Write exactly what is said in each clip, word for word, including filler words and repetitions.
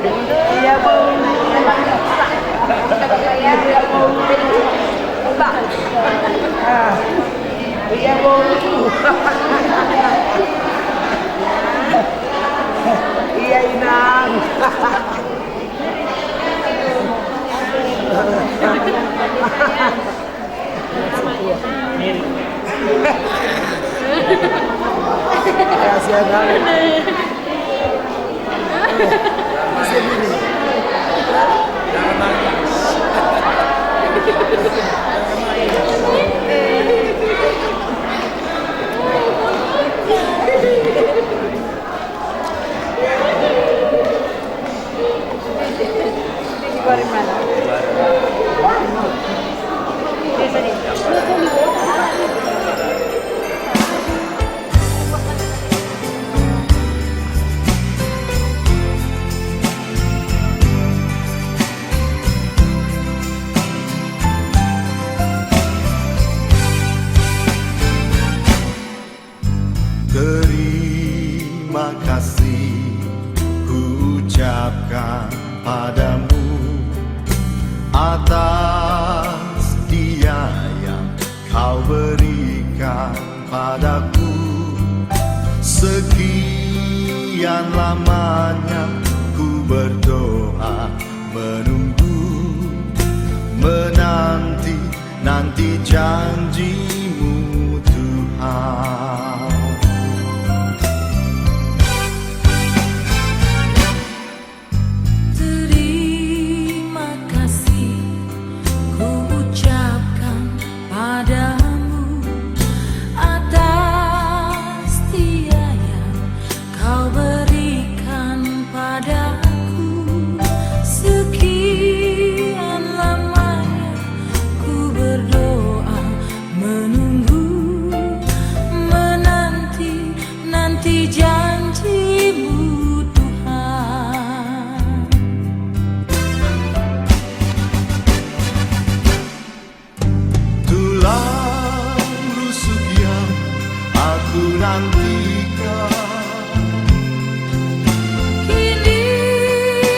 Ia, Bung. Ia, Bung. Ah. Ia, Bung. Ia, Inang. Kasihan amat. Terima kasih kuucapkan padamu atas dia yang kau berikan padaku. Sekian lamanya ku berdoa, menunggu, menanti, nanti janji-Mu, Tuhan. Terima kasih kuucapkan padamu atas dia yang Kau berikan padaku. Sekian lamanya ku berdoa, menunggu, menanti, nanti janji-Mu, Tuhan. Tulang rusuk yang aku nantikan, kini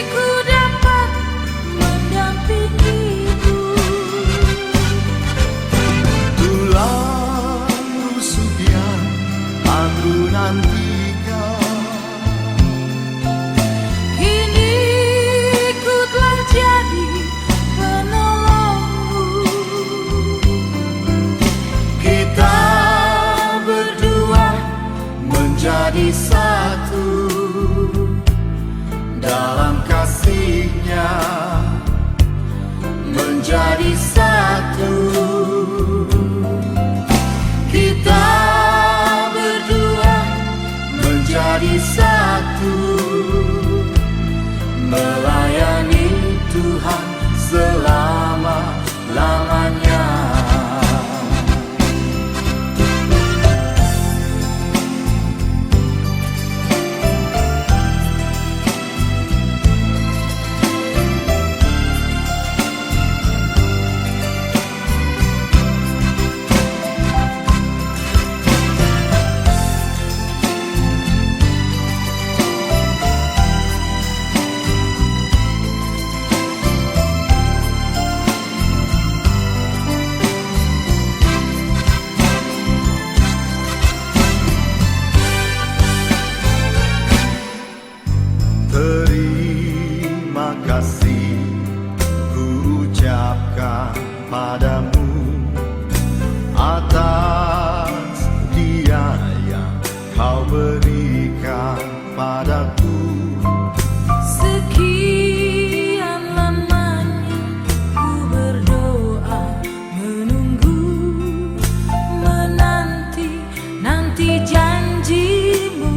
ku dapat mendampingimu. Tulang rusuk yang aku nantikan, kini ku telah jadi penolongmu. Kita berdua menjadi satu dalam kasih-Nya. Menjadi satu. Kita berdua menjadi satu, melayani Tuhan selama-lamanya. Terima kasih kuucapkan padamu atas dia yang kau berikan padaku. Sekian lamanya ku berdoa, menunggu, menanti, nanti janji-Mu,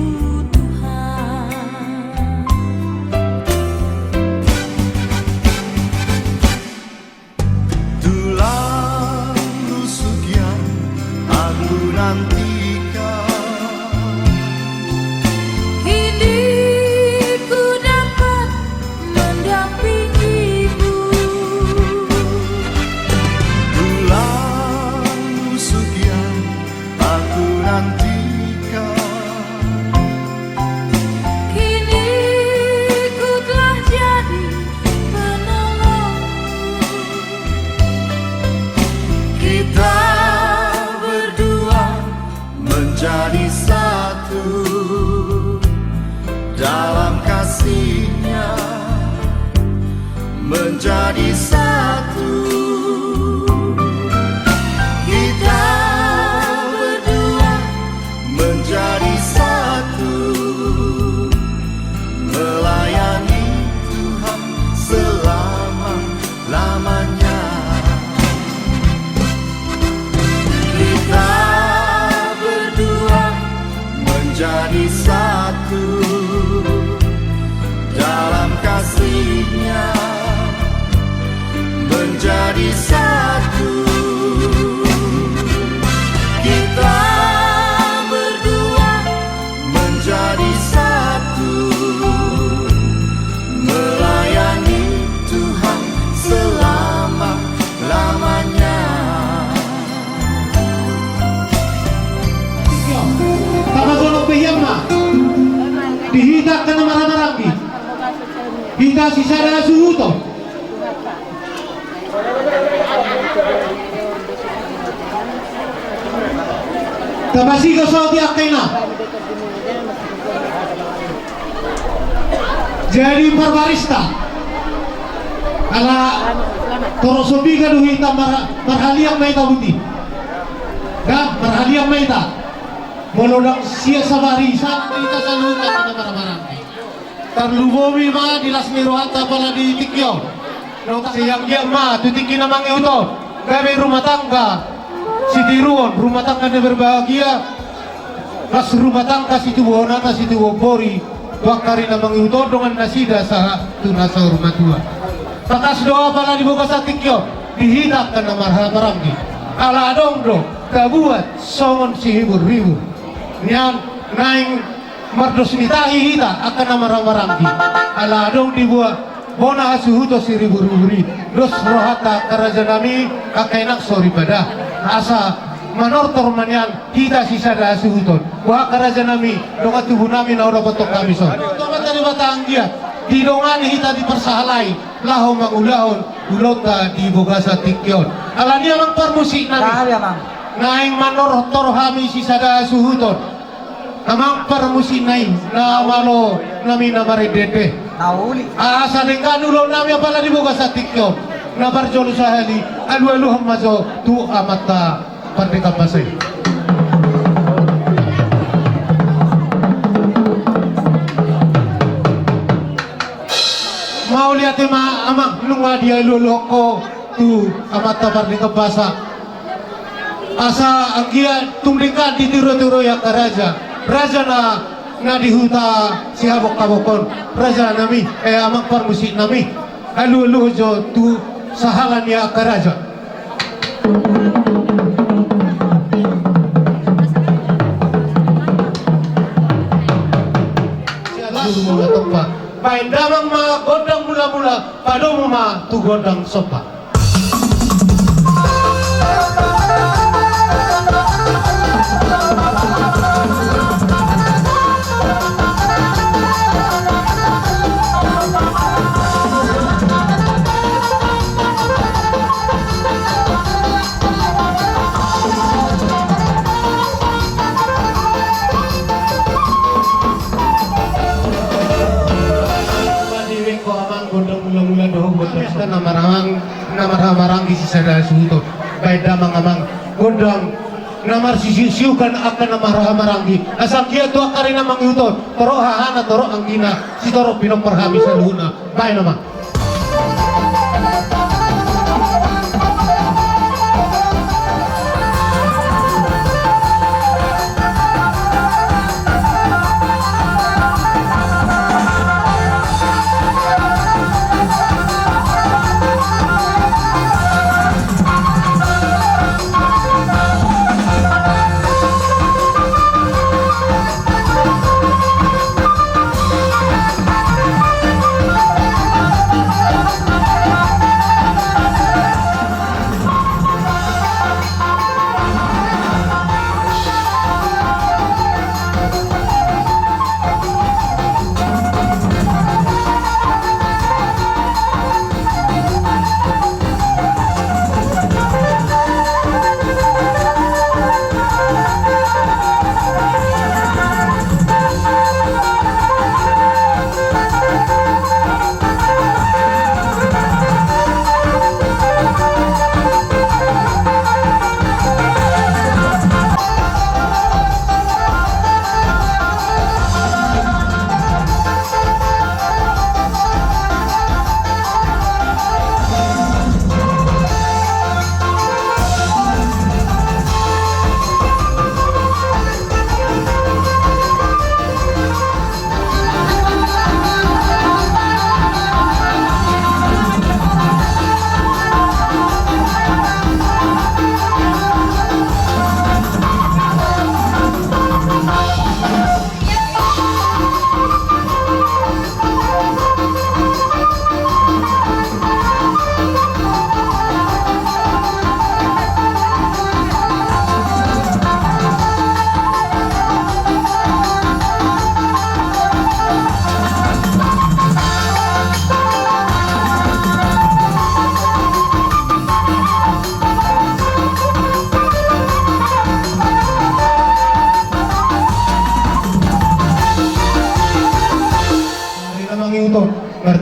Tuhan. Tulang Menjadi satu. Kita berdua menjadi satu. Melayani Tuhan selama-lamanya. Kita berdua menjadi satu dalam kasih-Nya, menjadi satu. Kita berdua menjadi satu, melayani Tuhan selama-lamanya. Tapajonok pe hian ma di hita angka na marhahamaranggi, hita sisada suhuton. Tapasigos au di angka ina. Jadi parbarista, ala torop so piga do hita mar-, marhaliang ma hita boti. Dah, marhaliang ma hita. Molo ndang sian sabari, sanga hita saluhutna na marhahamaranggi. Tarlumobi ma di las ni rohanta apala di tingki on. Nunga sai anggiat ma tu tingki na mangihut on gabe rumah tangga sitiruon, rumah tangga na berbahagia, las rumah tangga situbuhon anak situbuhon boru tu angka ari na mangihut on dongan nasida sahat tu na saur matua. Tangkas do apala di bagasan tingki on di hita angka na marhahamaranggi. Ala adong do tabuat songon sihibur-hibur nian naeng mardos ni tahi hita angka na marhahamaranggi. Ala adong dibuat bona hasuhuton sihibur-hibur i. Dos rohanta angka rajanami, angka inang soripada, asa manortor ma nian hita sisada hasuhuton. Boha angka rajanami, dongan tubunami na hudapothon hami son. Tongtong ma tadi batanggia didongani hita diparsahalai laho mangulahon ulaonta di bagasan tingki on. Alani i amang parmusiknami, naeng manortor hami sisada hasuhuton. Amang parmusik nami, na malo nami na marende-ende. Asa denggan ulaonnami apala di bagasan tingki on. Na parjolo sahali, alualuhon ma jo tu amanta pardenggan basa i. Mauliate ma amang, nunga dialualuhon ho tu amanta pardenggan basa. Asa anggiat tung denggan ditirutirui angka raja, raja na, na di huta Sihabonghabong on, rajanami, eh, amang parmusiknami. Alualuhon jo tu sahala ni angka raja. Baen damang ma gondang mulamula, padomu ma tu gondang somba. Gondang mulamula dohot gondang somba. Na marhahamaranggi, na marhahamaranggi sisada suhuton. Baen damang amang gondang na marsiuksiukan angka na marhahamaranggi. Asa anggiat tu angka ari na mangihut on, torop hahana, torop anggina, sitorop pinompar hami saluhutna. Baen amang.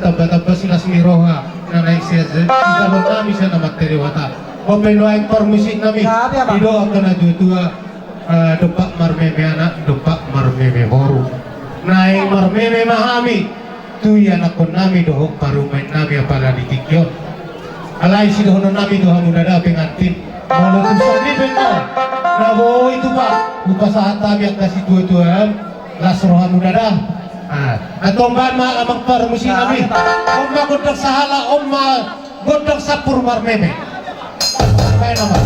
Tamba-tamba silas ni roha na naeng sijalo nami sian Amanta Debata. Bope nuaeng parmusiknami. Didok angka na tua-tua, eh, dompak marmeme anak, dompak marmeme boru. Naeng marmeme ma hami tu ianakkonnami dohot parumaennami apala di tingki on. Alai sidohononnami do hamu dada pengantin, molo tung songon i pe na boi tupa, hupasahat hami angka situa-tuaan. Las rohamu dada. Ah, antong baen ma amang parmusiknami. On ma gondang sahala, on ma gondang sampur marmeme. Baen amang.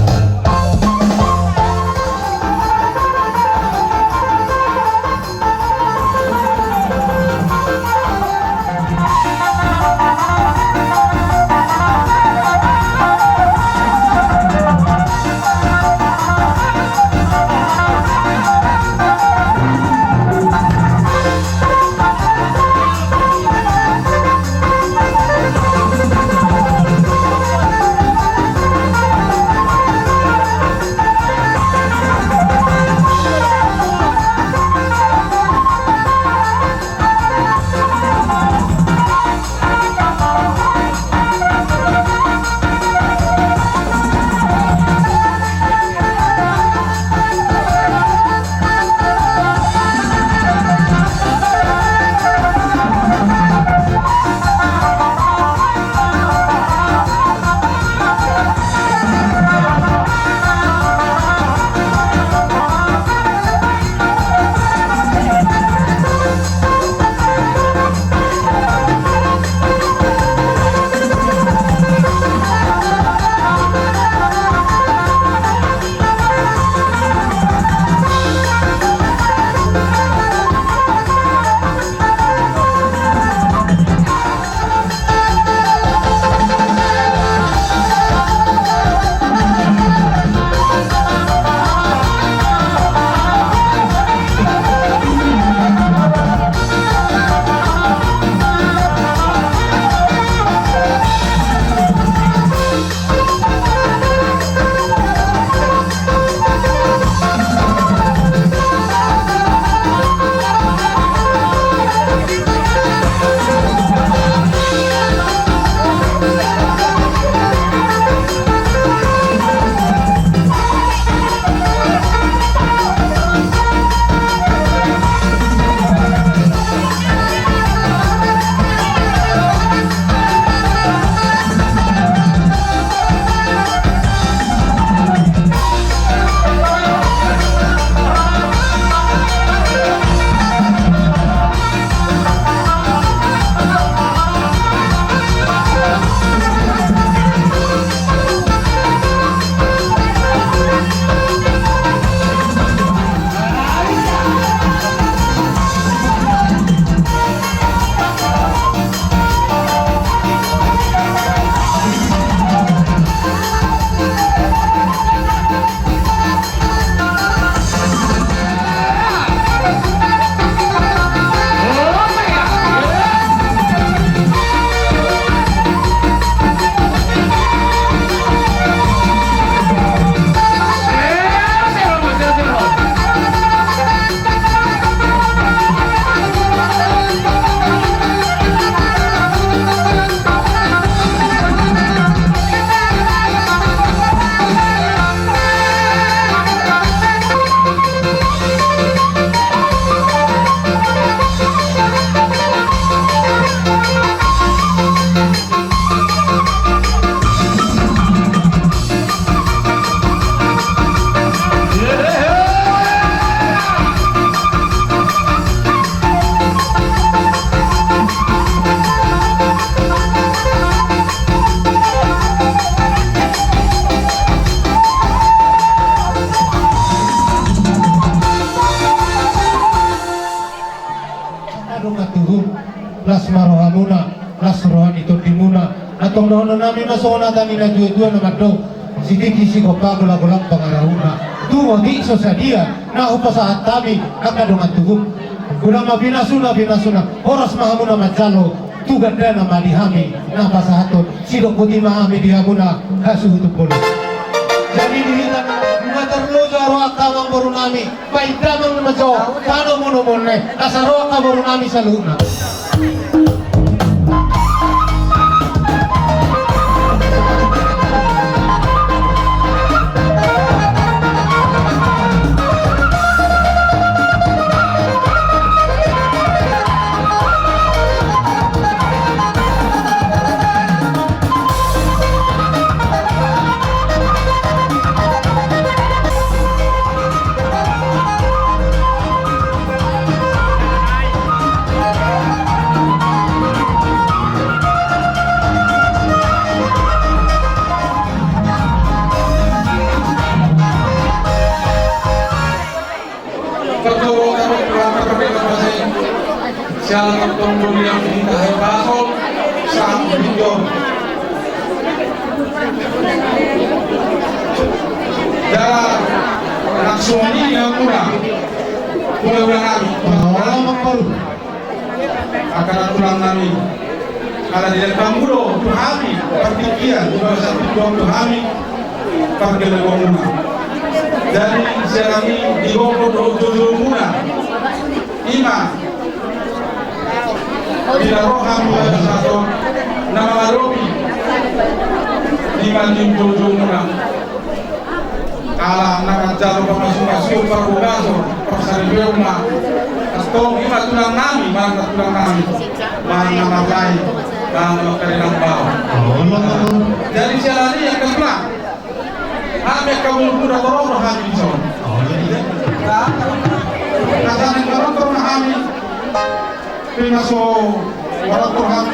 Adong na tuhum, las ma rohamuna, las roha ni tondimuna. Antong dohononnami ma songon hata ni na tua-tua na mandok: Sitingki sigompa, golang-golang pangarahutna. Tung otik so sadia na hupasahat hami angka dongan tuhum. Godang ma pinasuna, pinasuna, horas ma hamuna manjalo, tu gandana ma di hami na pasahathon. Sidok boti ma hami di hamuna hasuhuton bolon. Jadi di hita na tarloja ro angka amangborunami, baen damang na manjou tano monomon nai, asa ro angka borunami saluhutna. Jala nang songon i ma muna, muna muna nami. Angka na tulang nami, ala dilehon hamu do tu hami partingkian, di bagasan pintu hamu tu hami pargellengon muna. Jadi sian hami di gogo dohot jolo muna, i ma, bila roha muna sahat na mangadopi, i ma di jolo muna. Ala na manjalo pamasu-masu, parbogason, parsaripeon ma. Antong i ma tulang nami, manang na tulang nami, manang na marlae, manang na markarenan baoa. Jadi sian i angka tulang, hami angka boru muda torop do hami dison. Rasana torop do hami. Pe na so, wala torham.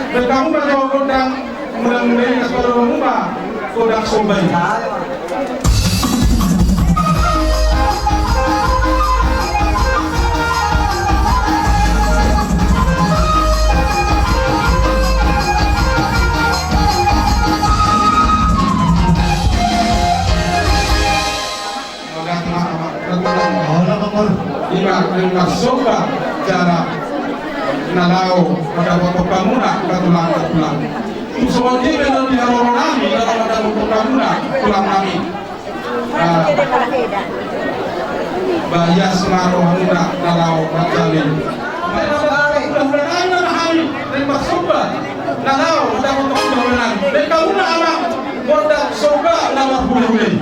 Berkamu ma jo gondang, mula-mula i na so gondang somba i. Ima, ima somba jala na laho mandapothon hamuna, tulang, tulang. Tung songon dia pe na di haroro nami, na laho mandapothon hamuna, tulang nami. Ah, ba ias ma rohamuna na laho manjalo. Hula-hula nami ma hami, ima somba. Na laho mandapothon hula-hula nami. Berkamu ma amang, gondang somba na marhula-hula i.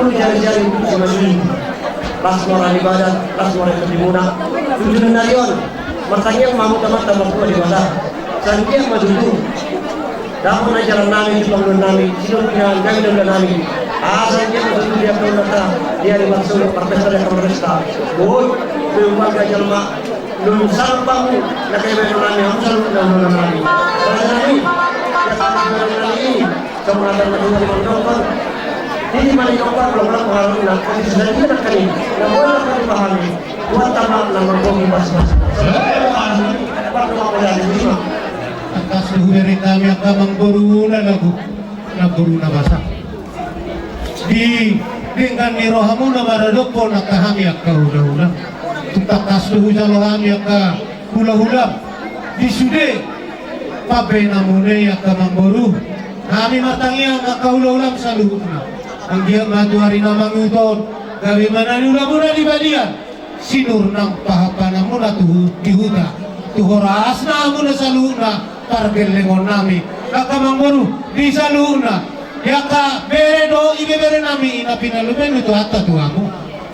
Jari-jari si Masui, las ma roha ni badan, las ma roha ni tondimuna. Tujuan ni ari on, martangiang ma hamu tu Amanta Martua Debata. Sai anggiat ma tutu dapot na jalan nami, tu panganon nami, sidung pina gabe na nami. Asa anggiat ma tutu di angka ulaonta, di ari marsuru, marpesta di angka marpesta. Boi, boi umbalga jolma. Nunga sabar hamu, na gabe na nami, hamu saluhutna na nami. Raja nami, ya kami nami. Songon hata na tutu mandokon. Di mana i dokon, belum belum pengaruh na, kami sudah tidak kami. Na boleh kami pahami. Buat tambah na mangkopi pas pas. Pas rumah kami ada di sini. Tangkas do hubereng hami angka amangboruna lagu, namboruna basa. Di denggan ni rohamuna maradophon angka hami angka hulahula. Tung tangkas do hujalo hami angka hulahula. Di sude pambahenanmuna i angka amangboru, hami martangiang angka hulahulam saluhutna. Anggiat ma tu ari na mangihut on, gabe ma na niulamuna di balian, sinur nang pahanpananmuna tu hu-, di huta. Tu horasna hamuna saluhutna, pargellengon nami. Angka amangboru, di saluhutna. Di angka bere dohot ibebere nami, i na pinalumenu tu hata tu hamu.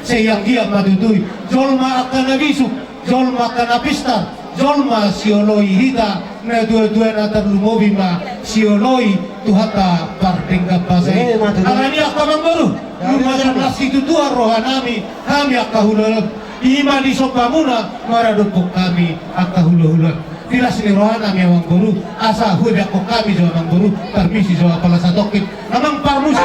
Sai anggiat ma tutu i, jolma angka na bisuk, jolma angka na pistar, jolma sioloi hita, natuatua na tarlumobi ma sioloi Tuhanta pardenggan basa i. Alani i angka amangboru, nunga las situtu rohanami, hami angka hulahulam, i ma disombamuna maradophon hami angka hulahulam. Di las ni rohanami amangboru, asa huebeakkon hami jo amangboru, parmisi jo apala satongkin. Amang parmusik.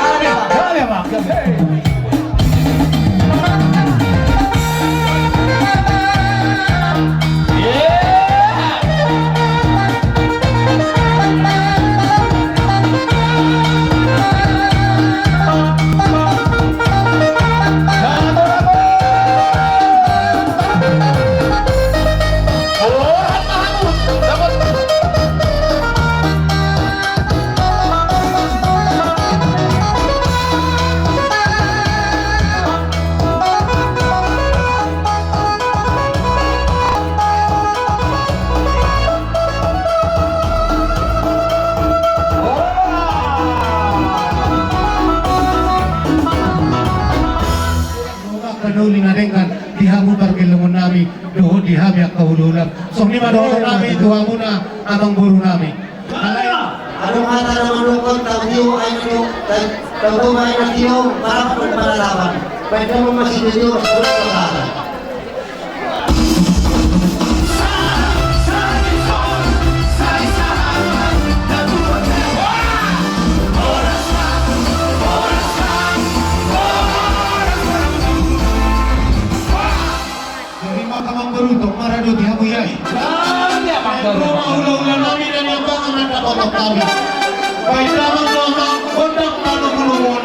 Angka na uli na denggan di hamu pargellengon nami. Dohot di hami angka hulahulam. Songon i ma dohonon nami tu hamuna amangboru nami. Adong hata na mandok, tau tio aek na tio, tau toba aek na tio, marapot ma panatapan. Baen damang ma sitio, saluhut ma hata. Jadi maka amangboru tong maradoti hamu i. Jadi amangboru. Ruma hulahula nami na niambangan na dapotan nami. Baen damang do amang gondang na lomo-lomo on.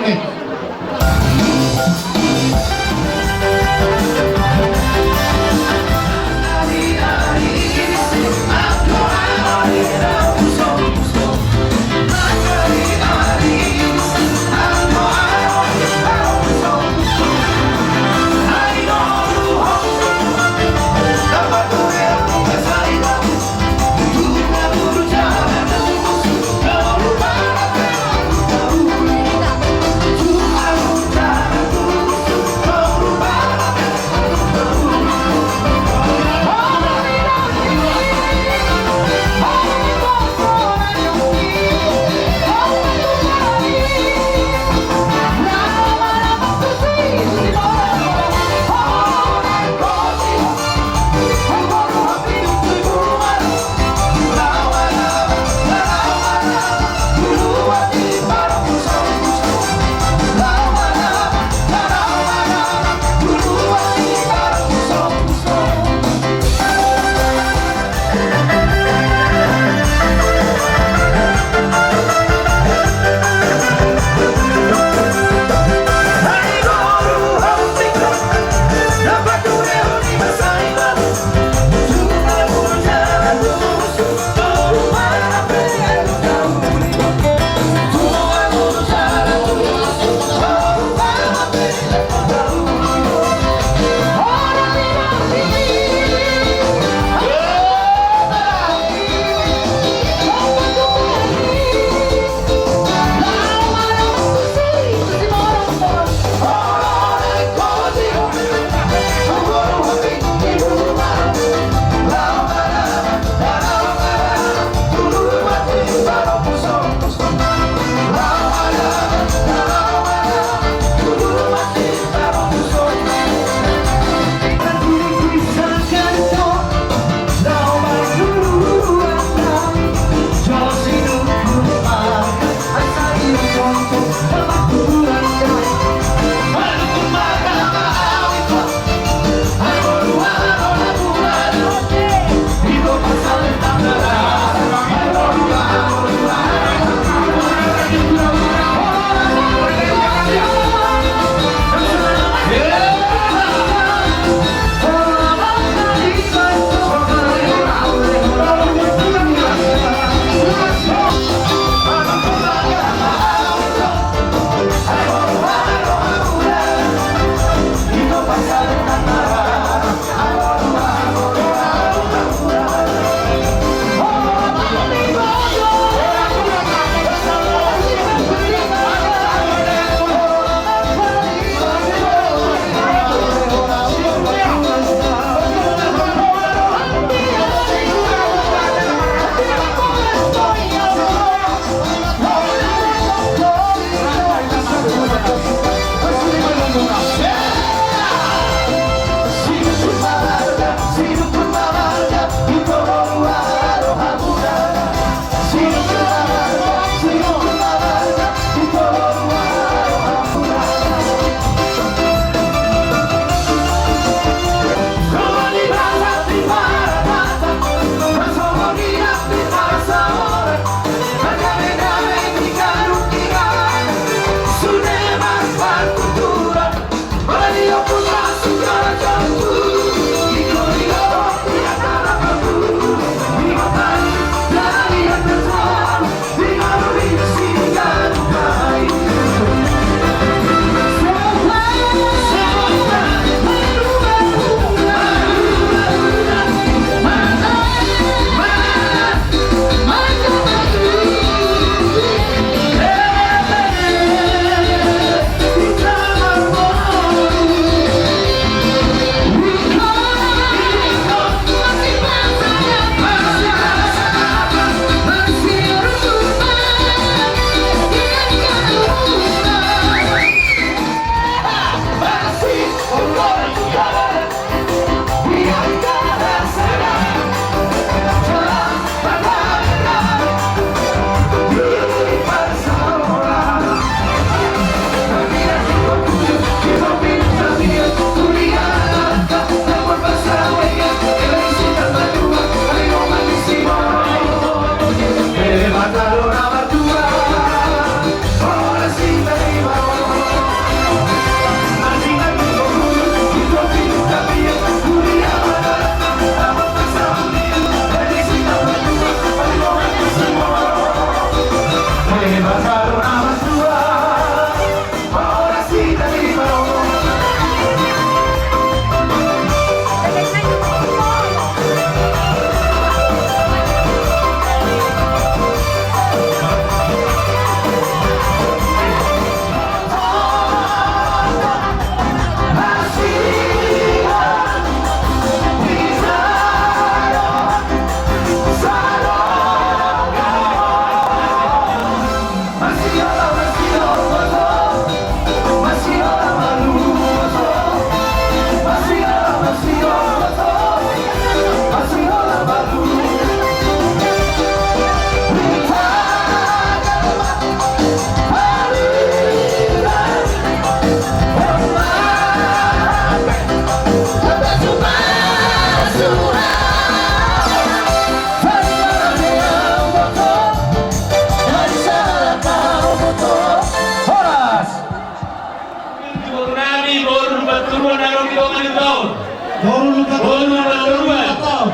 Boru Lumbantoruan. Boru Lumbantoruan.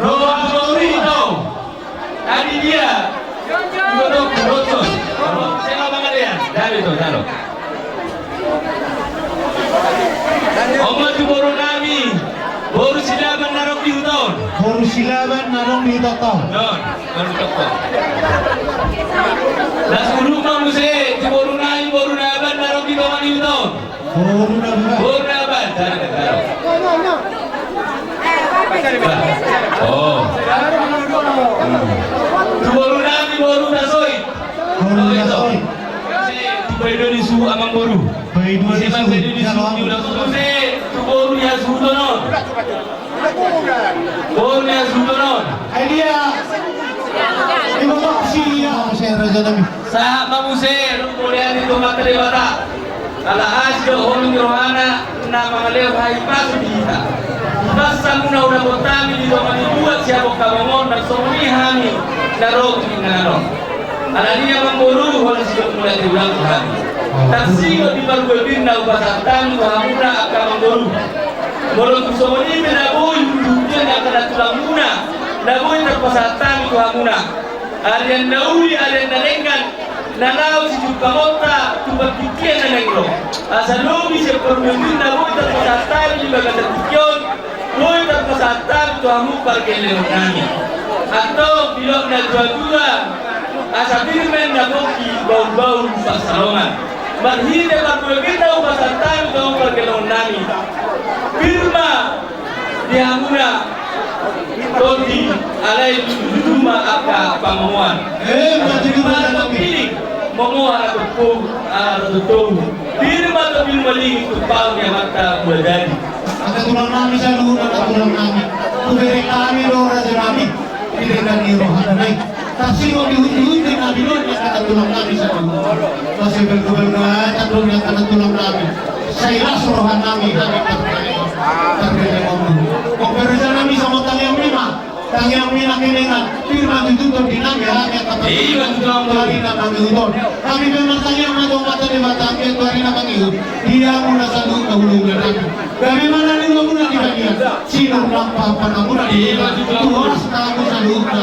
Roha Maurito. Adi dia. Iboto Kuroson. Sema Mangalean. Dalo to, dalo. Oma tu boru nami. Boru Silaban na adong di huta on. Boru Silaban na adong di huta on. Don, don toko. Las uruk ma muse tu boru nami, boru Naban na adong di tonga ni huta on. Boru Naban. Boru Naban. Oh. Hmm. Tu boru nami, boru Tasoit. Boru Tasoit. Tu paidua ni suhut amangboru. Paidua ni suhut. Paidua ni suhut. Muse tu boru ni hasuhuton on. Boru ni hasuhuton on. Ai dia. Ima maksudna? Muse raja nami. Sahat ma muse, ro mulian ni Tuhanta Debata. Ala asi dohot holong ni rohana, na mangalehon hahipason di hita. Basa muna ulaon hami di tonga ni buat sihabong-habong on, na songon i hami na ro tu inganan on. Alani i amangboru, holan sidok mula di ulang hami. Tarsingot di parbue-buena hupasahat hami tu hamuna angka amangboru. Molo tung songon i pe na boi huthutian ni angka nantulang muna, na boi tarpasahat hami tu hamuna. Arian na uli, arian na denggan, na laho situmpangonta tu partingkian na naeng ro. Asa lobi sian parbue-buena na boi tarpasahat hami di bagasan tingki on, boi tarpasahat hami tu hamu pargellengon nami. Antong didok na tua-tua, asa pir ma inna pongki, bahul-bahul pansalongan. Marhite parbue-buena hupasahat hami tu hamu pargellengon nami. Pir ma di hamuna tondi, alai duduma angka pangomoan. Eh, maju dulu, maju dulu. Momoan angka pir ma tondi, pir ma tondi, maling tu paung ni amanta Muadadi. Angka tulang nami saluhutna, angka tulang nami. Hubereng hami do raja nami. Di denggan ni rohana nai. Tarsingot di hunti-hunti nami do angka tulang nami saluhutna. Mase bel-bel na tandok ni angka tulang nami. Sai las roha nami, hami pargellengon. Pargellengon. Raja nami, songon tangiang nami ma. Tangiang nami na keningan. Pir ma tutu tondi nami, hami angka pargellengon. Iya, betul. Tu ari na mangihut on. Hami pe martangiang ma tu Amanta Debata, anggiat tu ari na mangihut. Di hamuna saluhutna hula-hula nami. Gabe ma na niulamuna di balian. Sinur lampa panamuna di balian. Iya, betul. Tu horas na hamu saluhutna.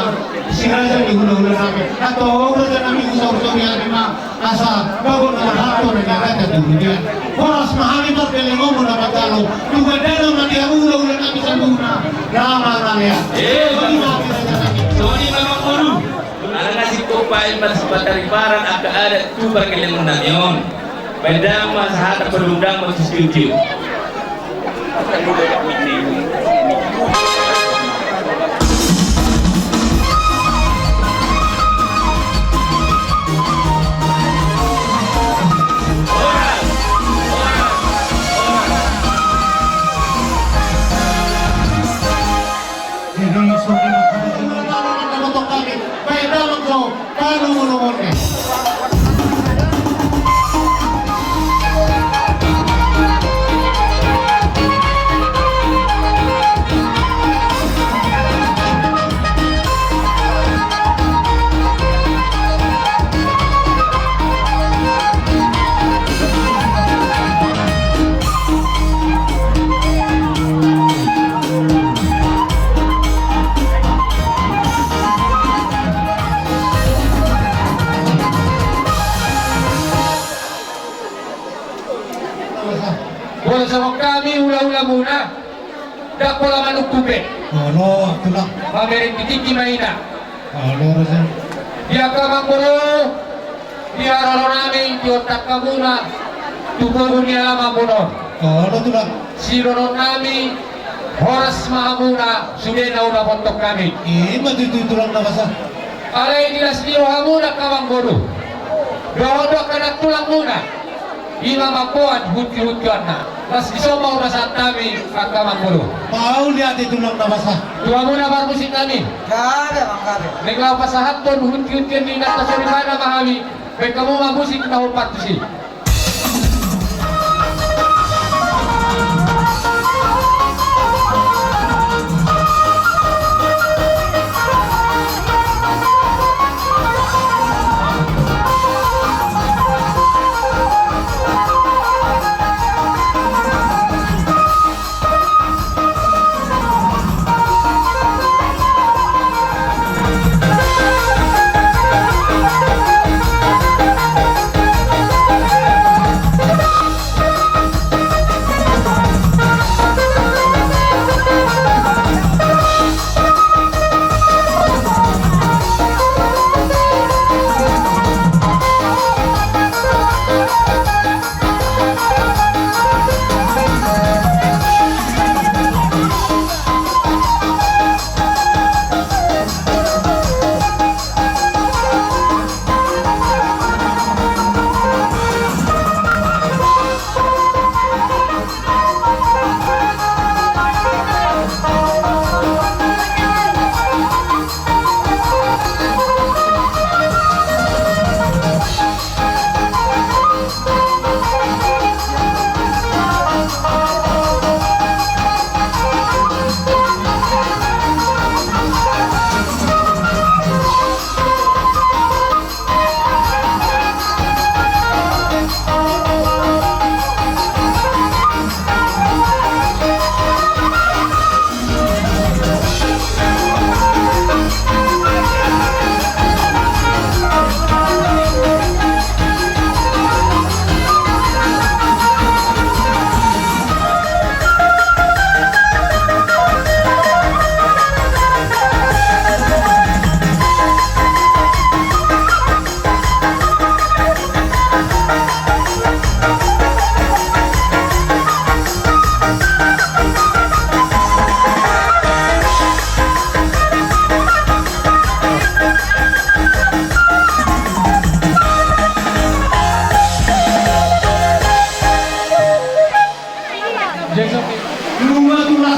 Si raja ni hula-hula nami. Antong raja nami, husaor-saori hami ma. Asa bagot na marhalto na niaratan di hurian. Horas ma hami pargellengonmu na martalo. Tu gandana ma di hamu hula-hula nami saluhutna na mangalean. Eh, songon i ma, raja nami. Songon i ma, amangboru. Ala na singkop pael ma sipatariparan angka adat tu pargellengon nami on. Baen damang ma sahata, paluhut damang ma tu sitiu-tiu. Molo songon hami hula-hulamuna, ndang pola manungkun be. Olo, tulang. Mamereng di tingki ma i na. Olo, raja. Di angka amangboru, di haroro nami, di ontak hamuna, tu boru ni amangboru on. Olo, tulang. Sidohonon nami, horas ma hamuna, sude na ulaponton hami. Ima tutu, tulang na basa. Alai di las ni rohamuna angka amangboru dohot angka nantulangmuna, ima mamboan hunti-huntianna. Las dison ma hupasahat hami angka amangboru. Mauliate, tulang na basa. Tu hamuna parmusik nami. Gabe, amang, gabe. Naeng laho pasahathon hunti-huntian ni inanta soripada ma hami. Baen hamu ma musik na hombar tusi.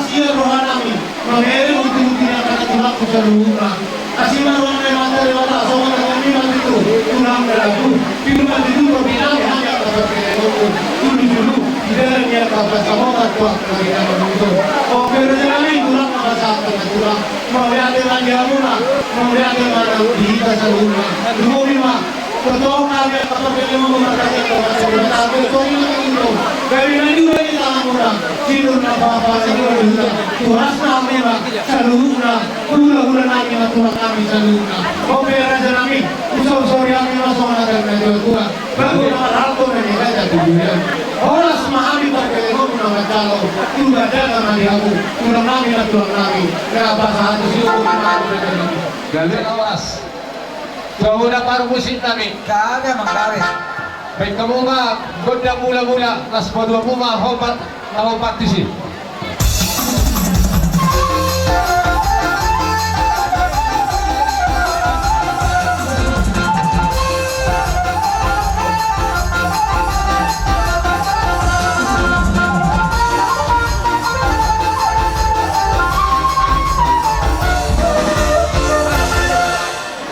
Sian rohanami, mamereng uti-uti ni angka na tulangku saluhutna. Asi ma roha ni Amanta Debata, songon na nidok ni tulang na lagu, pilu ma tutu topinami hami angka parkelengonmu, julu-julu di dalan ni angka pansamotan tu angka na hinaholongonmu. O, rajanami, tulang na pasahat na tulang, mauliate ma di hamuna, mauliate ma di hita saluhutna. Lumobi ma. Tongtong hami angka parkelengonmu marhite Amanta Debata, tongtong hami angka parkelengonmu. Gabe na niula ni tanganmuna, sinur na pahapala ni roha ni huta, tu horas na hami ma saluhutna, hula-hulanami ma tulangnami saluhutna. O pe rajanami, husaor-saori hami ma songon hata ni natua-tua, bagot na marhalto na niagatan tu dunian. Horas ma hami parkelengonmu na manjalo, tu badana ma di hamu, tulangnami ma tulangnami, na pasahat tu sidung boti ma hamu rajanami. Gabe na horas. Tu hamuna parmusiknami. Gabe, amang, gabe. Baen hamu ma gondang mula-mula, laos paduanmu ma hombar na hombar tusi.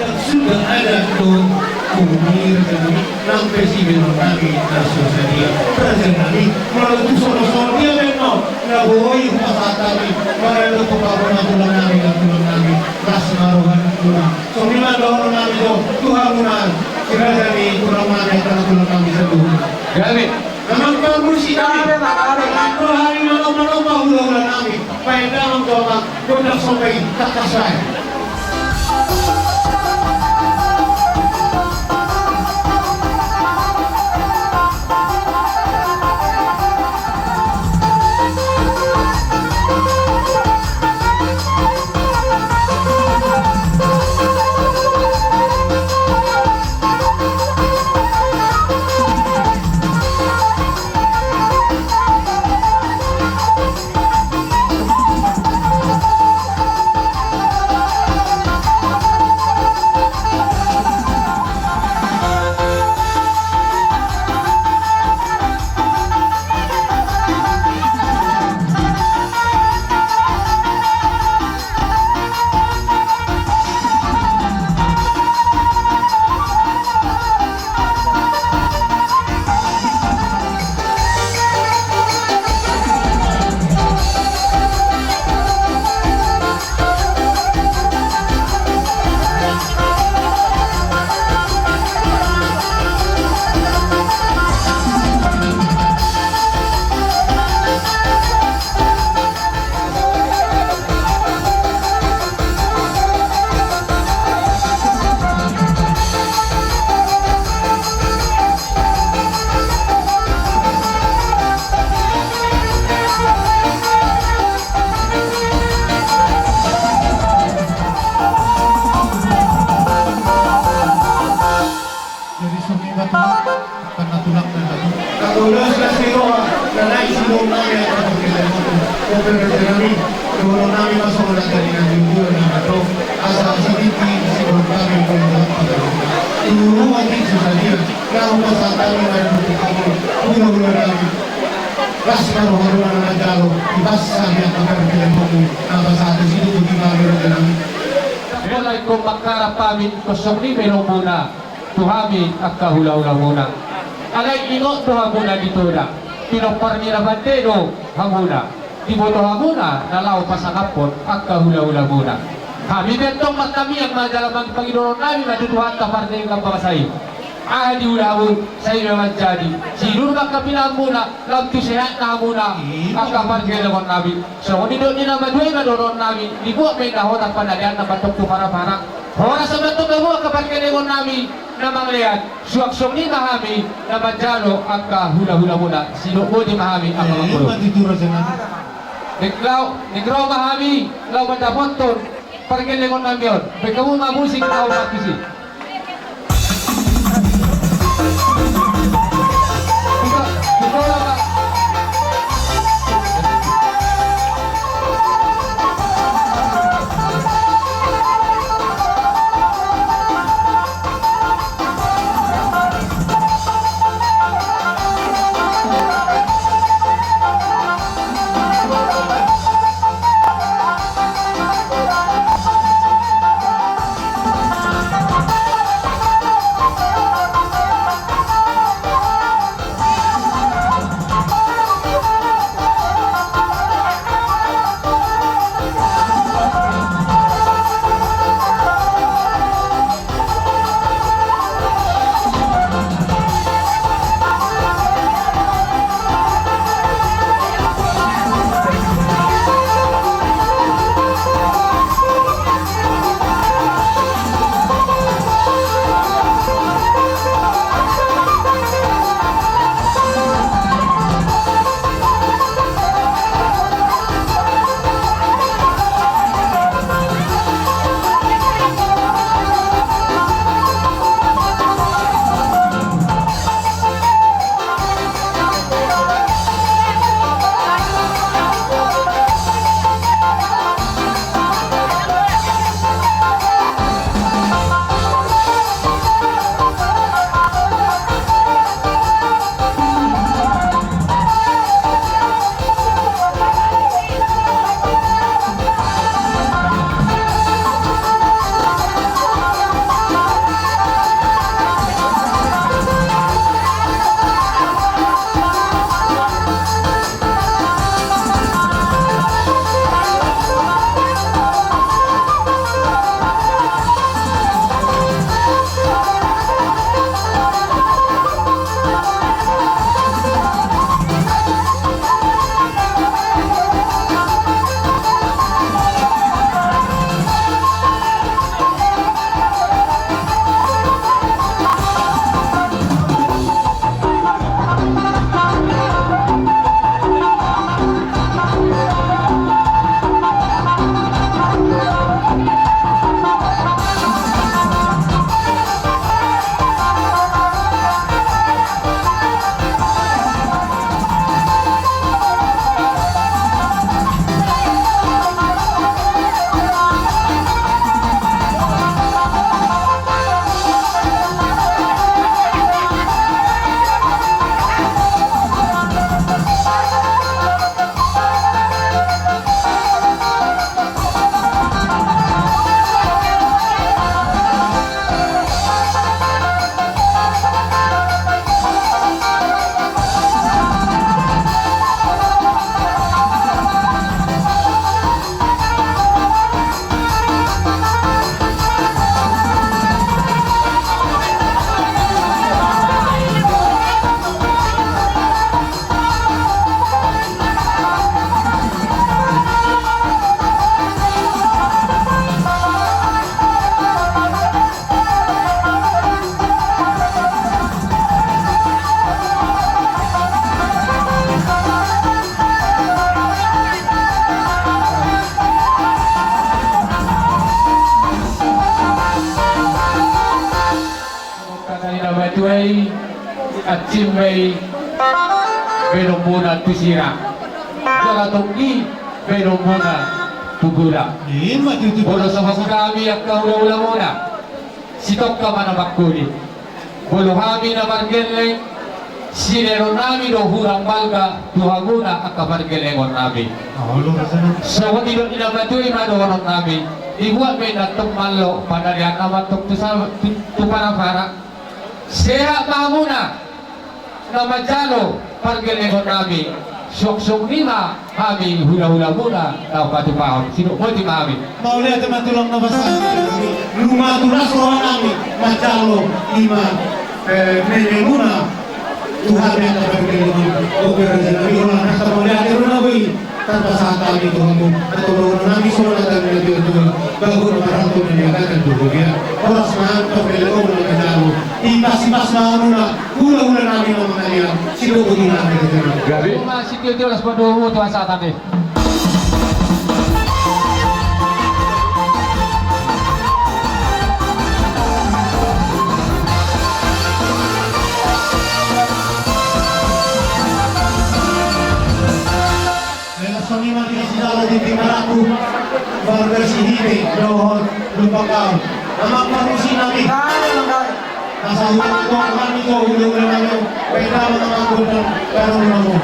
Dan sudah ada tu, oh, rajanami, nang pe sibahenonnami na so sadia. Rajanami, molo tung songon dia bahenonmu, na boi hupasahat hami, marhite tu hamuna tulangnami, tulangnami, las ma rohamuna. Songon i ma dohononnami jo tu hamuna, rajanami, tulangnami, tulangnami saluhutna. Gabe. Amang parmusiknami. Gabe, amang, gabe. Amang roha ni manopa-nopa hula-hulanami. Baen damang tu amang, gondang somba i, tangkas baen. Jadi songon i ma tulang, angka na tulang na lagu. Nang ulos na siroha, na naeng sidohononnami angka parkelengonmu. O pe rajanami, dohononnami ma songon hata ni na niula na mandok. Asa sititi sidohononnami molo hata ni na niula. Turu ma di so sadia, na hupasahat hami ma di hamu, hula-hulanami. Las ma rohamuna na manjalo, dibasa hami angka parkelengonmu, na pasahat tu sidung boti ma hamu rajanami. Molo ingkon mangharap hami, ingkon songon i ma dohononmuna tu hami angka hula-hulamuna. Alai ingot do hamuna di toda, pinompar ni na pande do hamuna, diboto hamuna na laho pasangaphon angka hula-hulamuna. Hami pe antong martamiang ma jala mangido dohononnami ma tu Tuhanta pardenggan bangsa i. Aha diula hamu, sai ma manjadi. Sinur ma angka pinahanmuna, lam tu sehatna hamuna, angka pargellengon nami. Songon nidok ni na madua i ma dohononnami, dibuat ma inna hot panadeanna mantong tu para-para. Horas ma antong hamu angka pargellengon nami na mangalean, suang songon i ma hami na manjalo angka hula-hulamuna, sidok boti ma hami angka mangkoro. Naeng ro, naeng ro ma hami laho mandapothon pargellengon nami on. Baen hamu ma musik na hombar tusi. Simbei benomuna tu sira, jala tonggi benomuna tu godang. Ima tutu. Molo songon hami angka hulahulamuna, sitongka ma na mangkuli. Molo hami na margelleng, sileannami do hurang balga tu hamuna angka pargellengonnami. Songon nidok ni na matua i ma dohononnami, dibuat ma i na tong malo panarian na mantong tu sa-, tu, tu parapara. Sehat ma hamuna na manjalo pargellengonnami, suang songon i ma hami hulahulamuna na patupahon. Sidok boti ma hami. Mauliate ma tulang na basa. Nunga tulas rohanami manjalo ima, eh, mememuna tu hami angka pargellengon. Oke, rajanami, holan rasa mauliate ro na boi. Tarpasahat hami tu hamu, antong dohononnami songon hata ni natuatua, bagot ma ranto na niagakan tu robean. Horas ma pargellengonmuna manjalo, ipas-ipas ma hamuna hulahulanami na mangalean. Sidok boti ma hami, rajanami. Gabe. Ima sitio-tio las padomu tu hasahatan i. Mela songon i ma di sijalo di timarangku, marga Sihite dohot Lumban Gaol. Amang parmusiknami. Asa huhut hami tu hulahulanami, baen damang amang gondang, baen damang.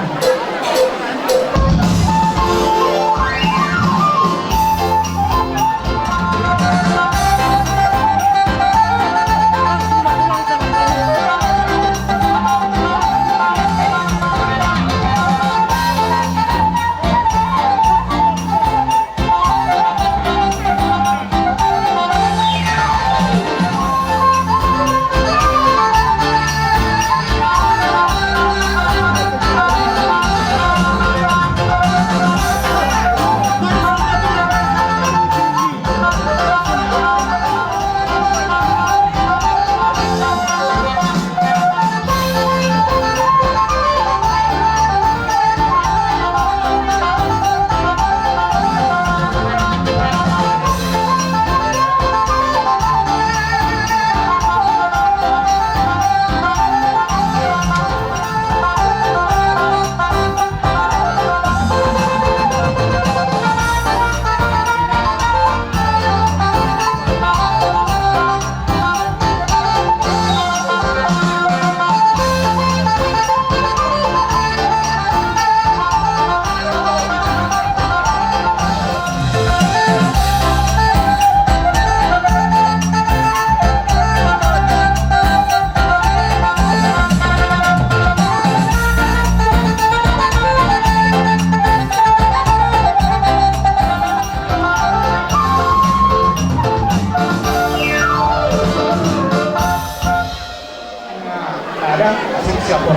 Ada asing siapa?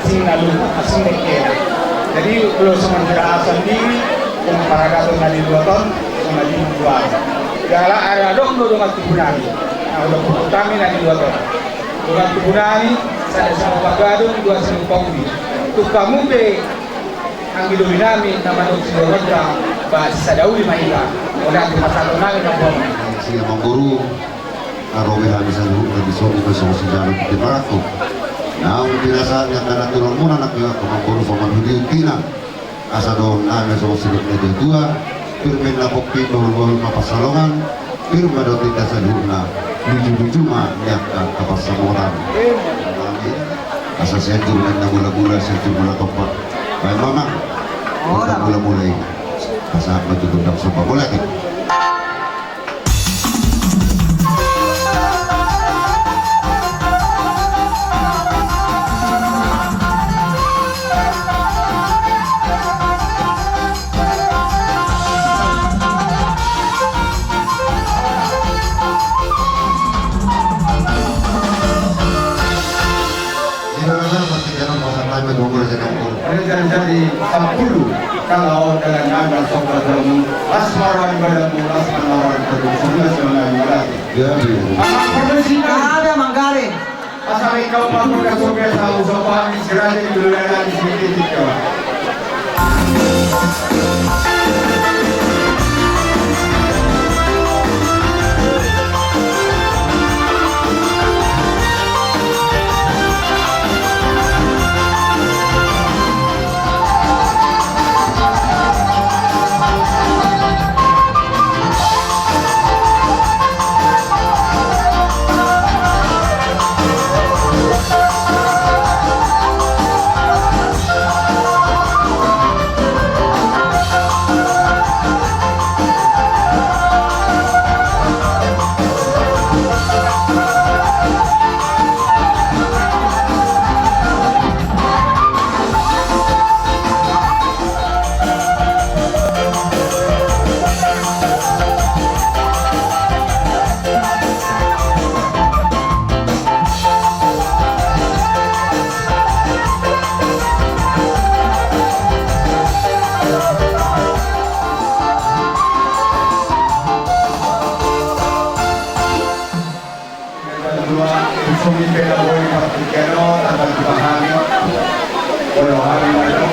Asing lalu, asing nekera. Jadi, kalau sama kita sendiri, yang para gatot na di dua ton, sama di dua. Jala ada dong do dongan tubu nami. Nah, udah pukul kami na di dua ton. Dongan tubu nami, sada sama pagadong, dua sama pauli. Tukang ube, anggi doli nami, nama dong si dongan, bah, sada uli ma ita. Udah, di pasal nami, nama dong. Si Amang Guru. Ro be hami saluhutna di son, ima songon sijalo di timarangku. Naung pinasahat ni angka na tulangmuna nangkin angka amangboru pamanhudi untina. Asa dohononnami songon sidok ni natuatua: Pir ma inna pompin, bahulbahul ma pansalongan. Pir ma dohot hita saluhutna, lujuluju ma ni angka pansamotan. Asa Sianjur ma inna mulakula, Sianjur Mulatompa. Baen ma amang. Mula-mula i. Pasahat ma tu gondang somba. Mulai. Jadi, jadi, sampulu, kalau dalam nada sobat kamu, asmara ibadahmu, asmara ibadahmu, semua, semua ibadahmu. Jadi. Apa perlu sih? Ada manggaring. Asal kau mampu kasih biasa, usah paham, istirahat di dulu, nanti sedikit, kawan. Rohani ma jo,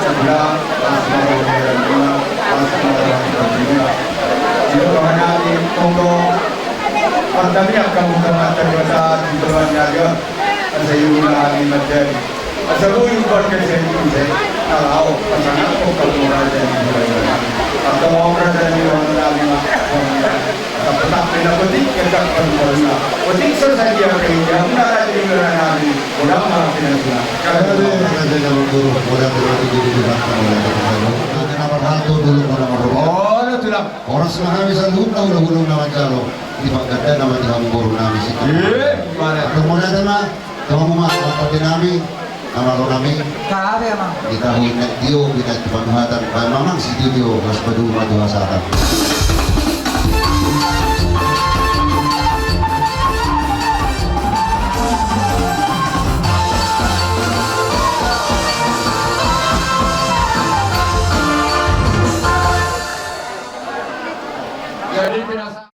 sebelah, pas malam dia dan bunga, pas malam dia dan bunga. Di rohani, tonggo, pertamiak kamu teman terdekat di rohani aja, asa ibu rohani menjadi. Asa bui buat kerja itu, saya, kalau, pasangan, kok kamu raja di rohani. Atau raja di rohani, Asa petang pe na potik, getak pe na potik. Potik so sadia pe ia, muna raja di rohanami, godang ma pinasuna. Ate, ate, na manggoru, godang ma pinasuna. Ate, na marhalto, dulu, godang ma pinasuna. Olo, tulang. Horas ma hami saluhutna, hulahula na manjalo. Di pangkatana ma di hamu borunami si. Iya, mana? Atur muna ma. Tong ma, marpatenami, na malo nami. Kabe, Amang. Di tahu inna dio, bina tu panuhatan, baen ma, Amang, si dio, las padu ma tu hasatan. Jadi, pinasa-